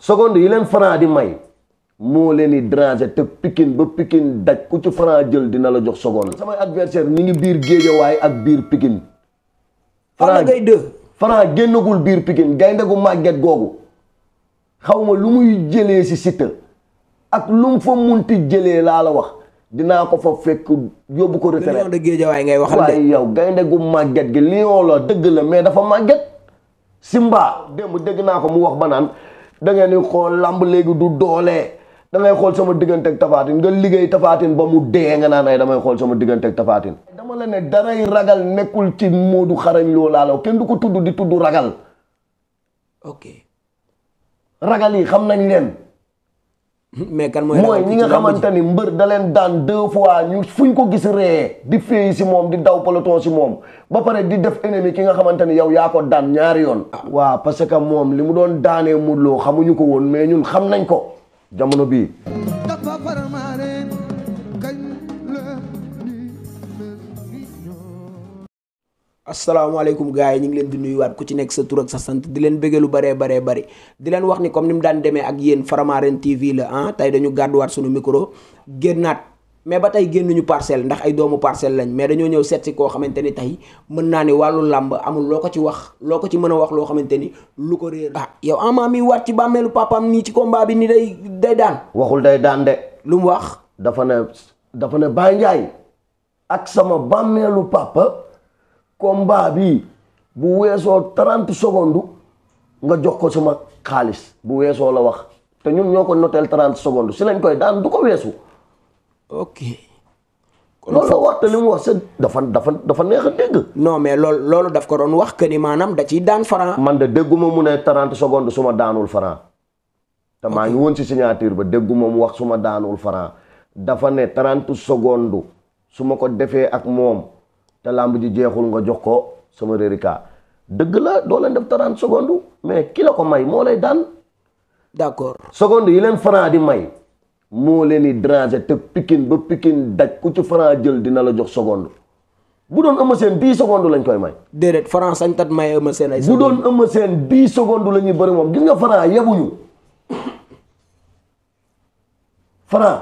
seconde yi leen Franc di may moo leen di déranger te Pikine ba Pikine daj ku ci Franc jël dina la jox seconde. samay adversaire ñi ngi biir Géejawaay ak biir Pikine. Franc ngay dë. Franc génnagul biir Pikine gaynde gu màgget googu xaw ma lu muy jëlee si Siteu ak lu mu fa munti jëlee laa la wax dinaa ko fa fekk yóbbu ko retraite. Lion de Guédiawaye ngay waxal de. waaye yow gaynde gu màgget gi lion la dëgg la mais dafa màgget. Simba démb dégg naa ko mu wax ba naan da ngeen di xool lamb léegi du doole da ngay xool sama diggante ak Tapha Tine nga liggéey Tapha Tine ba mu dee nga naan ay damay xool sama diggante ak Tapha Tine. dama la ne daray ragal nekkul ci Modou Xarañ Lo laa la kenn du ko tudd di tudd ragal. ok. ragal yi xam nañ leen. mais kan mooy ñi nga xamante ni mbër da leen daan 2 fois ñu fuñ ko gis ree di féey si moom di daw peloton si moom ba pare di def ennemi ki nga xamante ni yow yaa ko daan ñaari yoon. waaw parce que moom li mu doon daanee Modou Lo xamuñu ko woon mais ñun xam nañ ko jamono bii. asalaamaaleykum gars yi ñu ngi leen di nuyuwaat ku ci nekk sa tur ak sa sant di leen bëggee lu bëree bëri di leen wax ni comme ni mu daan demee ak yéen Faramaren TV la ah tey dañu gàdduwaat suñu micro génnaat mais ba tey génnuñu parcelle ndax ay doomu parcelle lañ mais dañoo ñëw seet si koo xamante ni tey mën naa ni wàllu làmb amul loo ko ci wax loo ko ci mën a wax loo xamante ni lu ko réer. ah yow Ama mi waat ci bàmmeelu papaam nii ci combat bi ni day daan. waxul day daan de. lu mu wax. dafa ne Baye Ndiaye ak sama bàmmeelu papa. combat bi bu weesoo 30 secondes nga jox ko sama xaalis bu weesoo la wax te ñun ñoo ko noteel 30 secondes si lañ koy daan du ko weesu. ok. kon loolu la wax te li mu wax c'est dafa neex a dégg. non mais loolu daf ko doon wax que ni maanaam da ciy daan Franc. man de dégguma mu ne 30 secondes su ma daanul Franc. te maa ngi woon si signature ba dégguma mu wax su ma daanul Franc dafa ne 30 secondes su ma ko defee ak moom. te làmb ji jeexul nga jox ko sama rérika dëgg la doo leen def 30 secondes mais ki la ko may moo lay daan. d'accord. secondes yi leen Franc di may moo leen di déranger te Pikine ba Pikine daj ku ci Franc jël dina la jox seconde bu doon Eumeu Sène 10 secondes lañ koy may. déedéet Franc sañ tat may Eumeu Sène ay bu doon Eumeu Sène 10 secondes la ñuy bëri moom gis nga Franc yebuñu Franc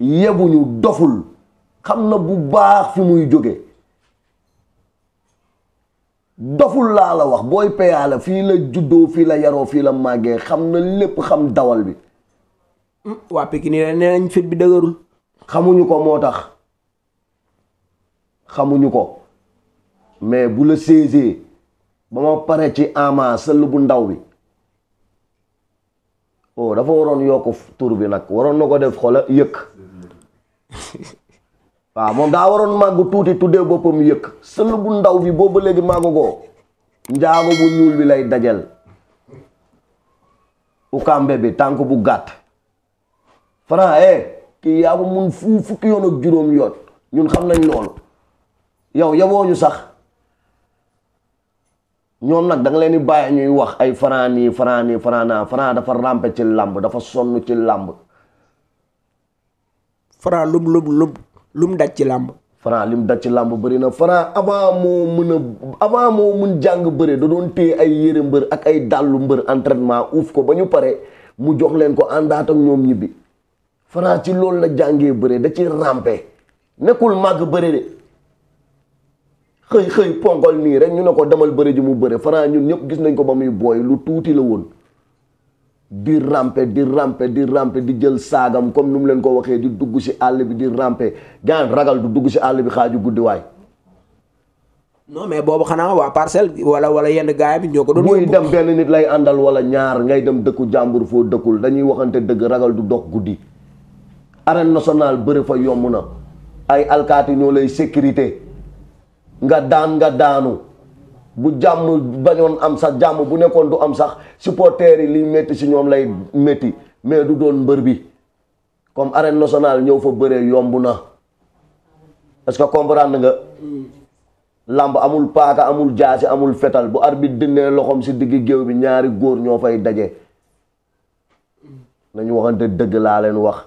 yebuñu doful xam na bu baax fi muy jóge doful laa la wax booy peyaa la fii la juddoo fii la yaroo fii la màggee xam na lépp xam dawal bi. waa Pikine nee nañ fit bi dëgërul. xamuñu ko moo tax xamuñu ko mais bu la séesee ba ma pare ci Ama sëll bu ndaw bi oh dafa waroon yokk tur bi nag waroon na ko def xola yëkk. waaw moom daa waroon màgg tuuti tuddee boppam yëkk sël bu ndaw bi boobu léegi màgg ko njaago bu ñuul bi lay dajal ukambe bi tànk bu gàtt Franc kii yaa ko mun fukki yoon ak juróom yoon ñun xam nañ loolu yow yabooñu sax ñoom nag da nga leen di bàyyi ñuy wax ay Franc nii Franc naa Franc dafa rampe ci làmb dafa sonn ci làmb. Franc lu mu daj ci làmb. Franc li mu daj ci làmb bëri na Franc avant moo mun jàng bëre da doon téye ay yére mbër ak ay dàllu mbër entraînement uuf ko ba ñu pare mu jox leen ko àndaat ak ñoom ñibbi Franc ci loolu la jàngee bëre da ci rampe nekkul màgg bëre de xëy ponkol nii rek ñu ne ko demal bëre ji mu bëre Franc ñun ñëpp gis nañ ko ba muy booy lu tuuti la woon di rampe di jël saagam comme nu mu leen ko waxee di dugg ci àll bi di rampe gaan ragal du dugg ci àll bi xaaju guddi waay. non mais boobu xanaa waa parcelle wala yenn gaay bi ñoo ko doon. muy dem benn nit lay àndal wala ñaar ngay dem dëkku jàmbur foo dëkkul dañuy waxante dëgg ragal du dox guddi. arène nationale bëri fa yomb na ay alkaati ñoo lay sécurité nga daanu. bu jàmm bañoon am sax jàmm bu nekkoon du am sax supporters yi liy métti si ñoom lay métti mais du doon mbër bi comme arène nationale ñëw fa bëree yomb na est-ce que comprendre nga. làmb amul paaka amul jaasi amul fetal bu arbitre dindee loxoom si diggi géew bi ñaari góor ñoo fay daje nañu waxante dëgg laa leen wax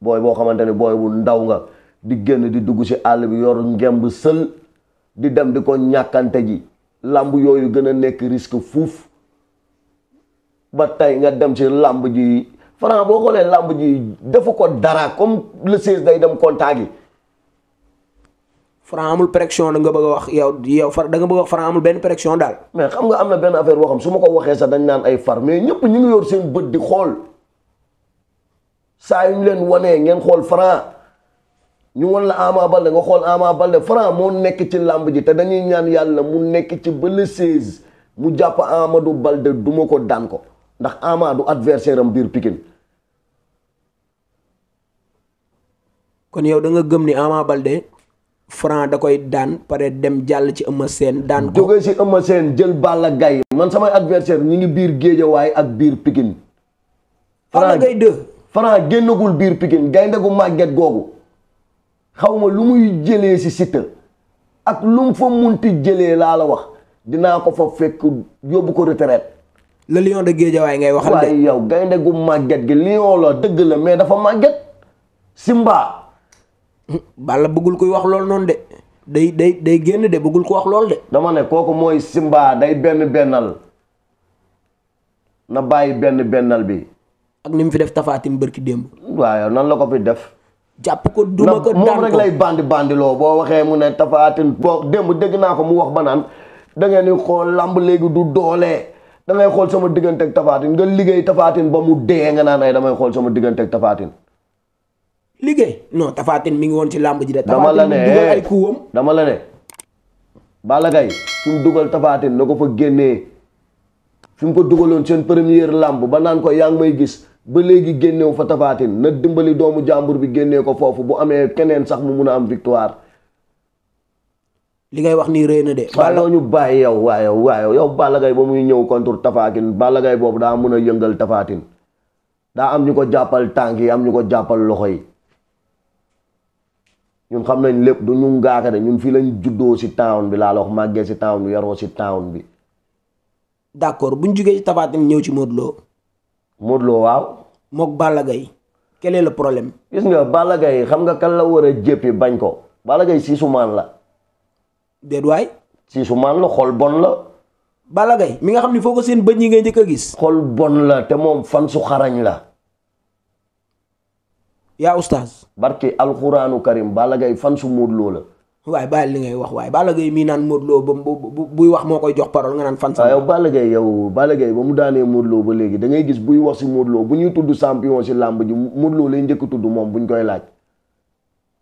booy boo xamante ni booy bu ndaw nga di génn di dugg si àll bi yor ngemb sël di dem di ko ñàkkante ji làmb yooyu gën a nekk risque fuuf ba tey nga dem ci làmb ji Franc boo xoolee làmb ji defu ko dara comme le 16 day dem contact yi. Franc amul pression da nga bëgg a wax yow far da nga bëgg a wax Franc amul benn pression daal. mais xam nga am na benn affaire boo xam su ma ko waxee sax dañ naan ay far mais ñëpp ñu ngi yor seen bët di xool saa yu ñu leen wanee ngeen xool Franc ñu wan la Ama Baldé nga xool Ama Baldé Franc moo nekk ci làmb ji te dañuy ñaan yàlla mu nekk ci ba le 16 mu jàpp Amadou Baldé duma ko daan ko ndax Ama du adversaire am biir Pikine. kon yow da nga gëm ni Ama Baldé Franc da koy daan pare dem jàll ci Eumeu Sène daan ko. jógee ci Eumeu Sène jël Balla Gaye man samay adversaire ñi ngi biir Géejawaay ak biir Pikine. Balla Gaye 2. Franc génnagul biir Pikine gaynde gu màgget googu xaw ma lu muy jëlee ci Siteu ak lu mu fa munti jëlee laa la wax dinaa ko fa fekk yóbbu ko retraite. le lion de Guédiawaye ngay waxal de. waaye yow gaynde gu màgget gi lion la dëgg la mais dafa màgget Simba. Balla bëggul kuy wax loolu noonu de day génn de bëggul ko wax loolu de. dama ne kooku mooy Simba day benn bennal na bàyyi benn bennal bi. ak ni mu fi def tafaatin bërki démb. waaw nan la ko fi def. jàpp ko duma ko daan ko moom rek lay bandiloo boo waxee mu ne tafaatin boo démb dégg naa ko mu wax ba naan da ngeen di xool lamb léegi du doole da ngay xool sama diggante ak tafaatin nga liggéey tafaatin ba mu dee nga naan ay damay xool sama diggante ak tafaatin. liggéey non tafaatin mi ngi woon ci làmb ji de. dama la ne dugal ay kuwam. dama la ne Balla Gaye fi mu dugal tafaatin na ko fa génnee fi mu ko dugaloon seen première làmb ba naan ko yaa ngi may gis ba léegi génneew fa tafaatin na dimbali doomu jàmbur bi génnee ko foofu bu amee keneen sax mu mun a am victoire. li ngay wax nii rëy na de. waaw ñu bàyyi yow yow Balla Gaye ba muy ñëw contre tafaatin Balla Gaye boobu daa mën a yëngal tafaatin daa am ñu ko jàppal tànk yi am ñu ko jàppal loxo yi. ñun xam nañ lépp du ñu ngaaka de ñun fii lañ juddoo ci town bi laa la wax màggee ci town bi yaroo ci town bi. d'accord bu ñu jugee ci Tapha Tine ñëw ci Modou Lo. Modou Lo waaw. mook Balla Gaye quel est le problème. gis nga Balla Gaye xam nga kan la war a jéppi bañ ko Balla Gaye siisumaan la. déet waay. siisumaan la xol bon la. Balla Gaye mi nga xam ni foo ko seen bëñ yi ngay njëkk a gis. xol bon la te moom fan su xarañ la. yaa oustaz. barki alxuraanu karim Balla Gaye fan su Modou Lo la. waaye bàyyi li ngay wax waaye Balla Gaye mii naan Modou Lo ba buy wax moo koy jox parole nga naan fan. yow Balla Gaye ba mu daanee Modou Lo ba léegi da ngay gis buy wax si Modou Lo bu ñuy tudd champion si làmb ji Modou Lo lay njëkk tudd moom buñ koy laaj.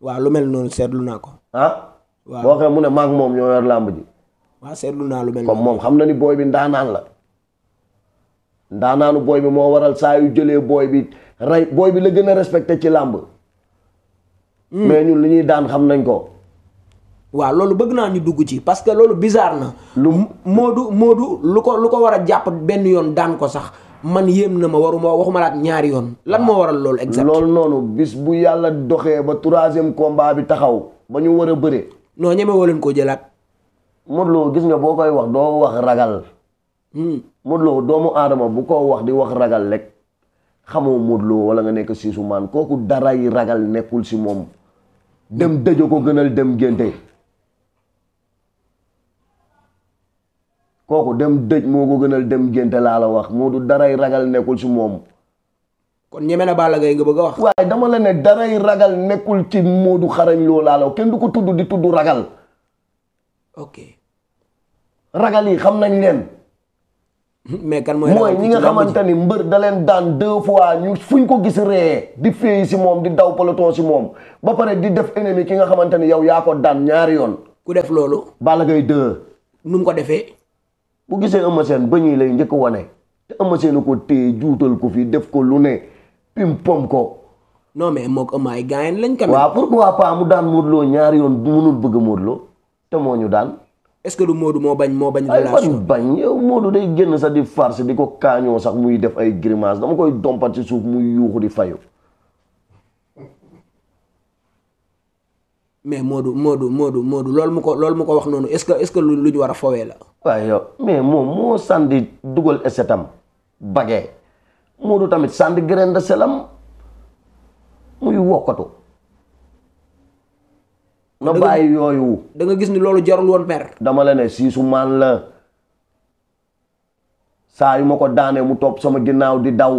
waaw lu mel noonu seetlu naa ko. ah. waaw boo xam mu ne maag moom ñoo yor làmb ji. waaw seetlu naa lu mel comme moom xam na ni booy bi ndaanaan la. ndaanaanu booy bi moo waral saa yu jëlee booy bi rey booy bi la gën a respecté ci làmb. mais ñun li ñuy daan xam nañ ko. waaw loolu bëgg naa ñu dugg ci parce que loolu bizarre na. Modou lu ko war a jàpp benn yoon daan ko sax man yéem na ma waxuma laat ñaari yoon. lan moo waral loolu exact. loolu noonu bis bu yàlla doxee ba 3e combat bi taxaw ba ñu war a bëre. non ñeme woo leen koo jëlaat. Modou Lo gis nga boo koy wax doo wax ragal. Modou Lo doomu aadama bu ko wax di wax ragal rek xamoo Modou Lo wala nga nekk siisu maan kooku daray ragal nekkul si moom. dem dëjo ko gënal dem génte. kooku dem dëj moo ko gënal dem génte laa la wax moo du daray ragal nekkul ci moom. kon ñeme na Balla Gaye nga bëgg a wax. waaye dama la ne daray ragal nekkul ci Modou xarañ loo laa la wax kenn du ko tudd di tudd ragal. ok. ragal yi xam nañ leen. mais kan mooy ñi nga xamante ni mbër da leen daan 2 fois ñu fuñ ko gis ree di féey si moom di daw peloton si moom ba pare di def ennemi ki nga xamante ni yow yaa ko daan ñaari yoon. ku def loolu. Balla Gaye 2. nu mu ko defee. bu gisee Eumeu Sène ba ñuy lay njëkk wane te Eumeu Sène ko téye juutal ko fi def ko lu ne pim pom ko. non mais moog Eumeu ay gaañ lañ. quand même waaw pourquoi pas mu daan Modou Lo ñaari yoon bu mënul bëgg Modou Lo te moo ñu daan. est-ce que du Modou moo bañ ay relation bañ yow Modou day génn sax di farce di ko kaañoo sax muy def ay grimace dama koy dompat ci suuf muy yuuxu di fayu. mais Modou loolu mu ko wax noonu est-ce que lu ñu war a fowee la. waaye yow mais moom moo sànni dugal esetam bagee Modou tamit sànni graine de selam muy wokkatu. na bàyyi yooyu. da nga gis ni loolu jarul woon mer. dama la ne siisu maan la saa yu ma ko daanee mu topp sama ginnaaw di daw.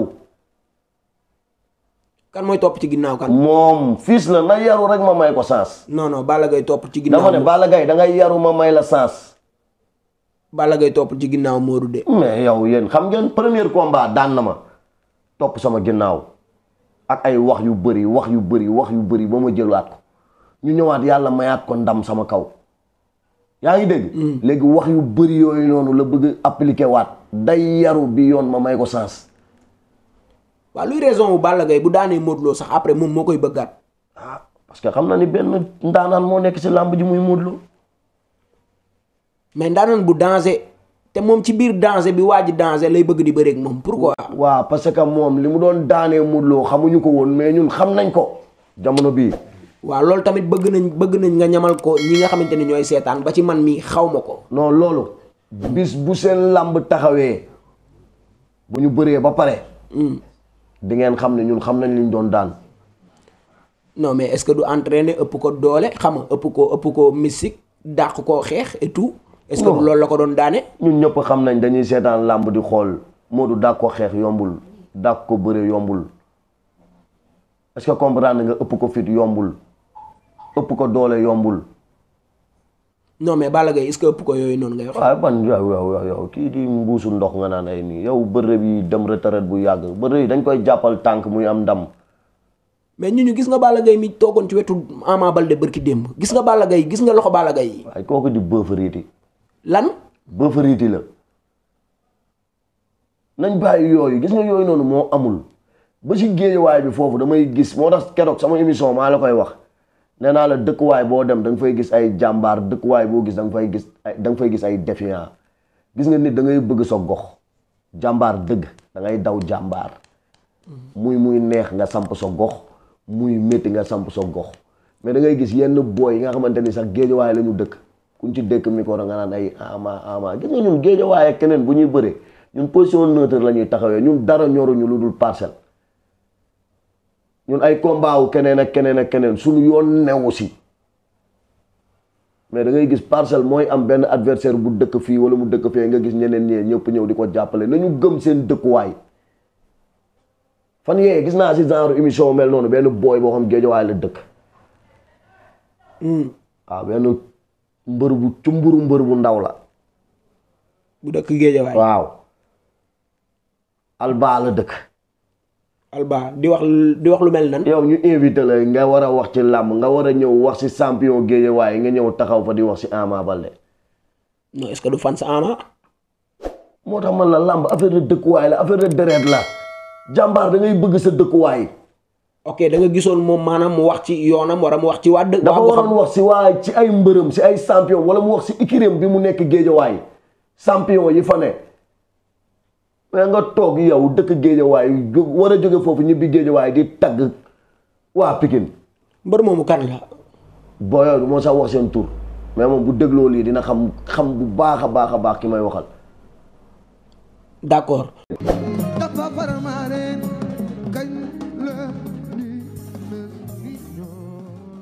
kan mooy topp ci ginnaaw kan. moom fils la na yaru rek ma may ko sens. non non Balla Gaye topp ci ginnaaw. dama ne Balla Gaye da ngay yaru ma may la sens. Balla Gaye topp ci ginnaaw Modou de. mais yow yéen xam ngeen premier combat daan na ma topp sama ginnaaw ak ay wax yu bëri ba ma jëlaat ko ñu ñëwaat yàlla mayaat ko ndam sama kaw. yaa ngi dégg. léegi wax yu bëri yooyu noonu la bëgg appliquer waat day yaru bi yoon ma may ko sens. waaw luy raison bu Balla Gaye bu daanee Modou Lo sax après moom moo koy bëggaat. ah parce que xam na ni benn ndaanaan moo nekk ci làmb ji muy Modou Lo. mais ndaanaan bu danger te moom ci biir danger bi waa ji danger lay bëgg di bëreeg moom pourquoi. waaw parce que moom li mu doon daanee Modou Lo xamuñu ko woon mais ñun xam nañ ko jamono bii. waaw loolu tamit bëgg nañ nga ñamal ko ñi nga xamante ni ñooy seetaan ba ci man mi xaw ma ko. non loolu. bis bu seen làmb taxawee bu ñu bëree ba pare. di ngeen xam ne ñun xam nañ liñ doon daan. non mais est-ce que du entraîner ëpp ko doole xam nga ëpp ko mystique dàq koo xeex et tout. est-ce que du loolu la ko doon daane. ñun ñëpp xam nañ dañuy seetaan làmb di xool Modou dàq ko xeex yombul dàq ko bëre yombul est-ce que comprendre nga ëpp ko fit yombul ëpp ko doole yombul. non mais Balla Gaye est-ce que ëpp ko yooyu noonu ngay wax. waaw man yow kii di mbuusu ndox nga naan ay nii yow bërëb yi dem retraite bu yàgg bërëb yi dañ koy jàppal tànk muy am ndam. mais ñu gis nga Balla Gaye mi toogoon ci wetu Ama Baldé bërki démb gis nga Balla Gaye gis nga loxo Balla Gaye yi. waaye kooku di bëfariiti. lan. bëfariiti la. nañ bàyyi yooyu gis nga yooyu noonu moo amul ba ci géejawaay bi foofu damay gis moo tax keroog sama émission maa la koy wax. nee naa la dëkkuwaay boo dem da nga fay gis ay jàmbaar dëkkuwaay boo gis da nga fay gis ay défiant gis nga nit da ngay bëgg sa gox jàmbaar dëgg da ngay daw jàmbaar muy neex nga samp sa gox muy métti nga samp sa gox mais da ngay gis yenn booy yi nga xamante ni sax géejawaay la ñu dëkk kuñ ci dëkk mi ko nga naan ay ama gis nga ñun géejawaay ak keneen bu ñuy bëree ñun position neutre la ñuy taxawee ñun dara ñoruñu lu dul parcelle. ñun ay combat wu keneen ak keneen suñu yoon newu si mais da ngay gis parcelle mooy am benn adversaire bu dëkk fii wala mu dëkk fee nga gis ñeneen ñee ñëpp ñëw di ko jàppale nañu gëm seen dëkkuwaay. fan yee gis naa si genre émission mel noonu benn booy boo xam géejawaay la dëkk. waaw benn mbër bu ndaw la. bu dëkk géejawaay waaw. Alba la dëkk. Alba di wax lu mel nan. yow ñu invité la nga war a wax ci làmb nga war a ñëw wax ci champion Guédiawaye nga ñëw taxaw fa di wax ci Ama Baldé. non est-ce que du fan sa Ama. moo tax man la làmb affaire de dëkkuwaay la affaire de deret la jàmbaar da ngay bëgg sa dëkkuwaay. ok da nga gisoon moom maanaam mu wax ci yoonam wara mu wax ci waa dëkk. dafa waroon wax ci ay mbërëm ci ay champion wala mu wax ci ikiréem bi mu nekk Guédiawaye champion yi fa ne. mais nga toog yow dëkk géejawaay war a jóge foofu ñibbi géejawaay di tagg waa Pikine. mbër moomu kan la. booyoo moo sax wax seen tur mais moom bu dégloo lii dina xam bu baax a baax ki may waxal. d'accord.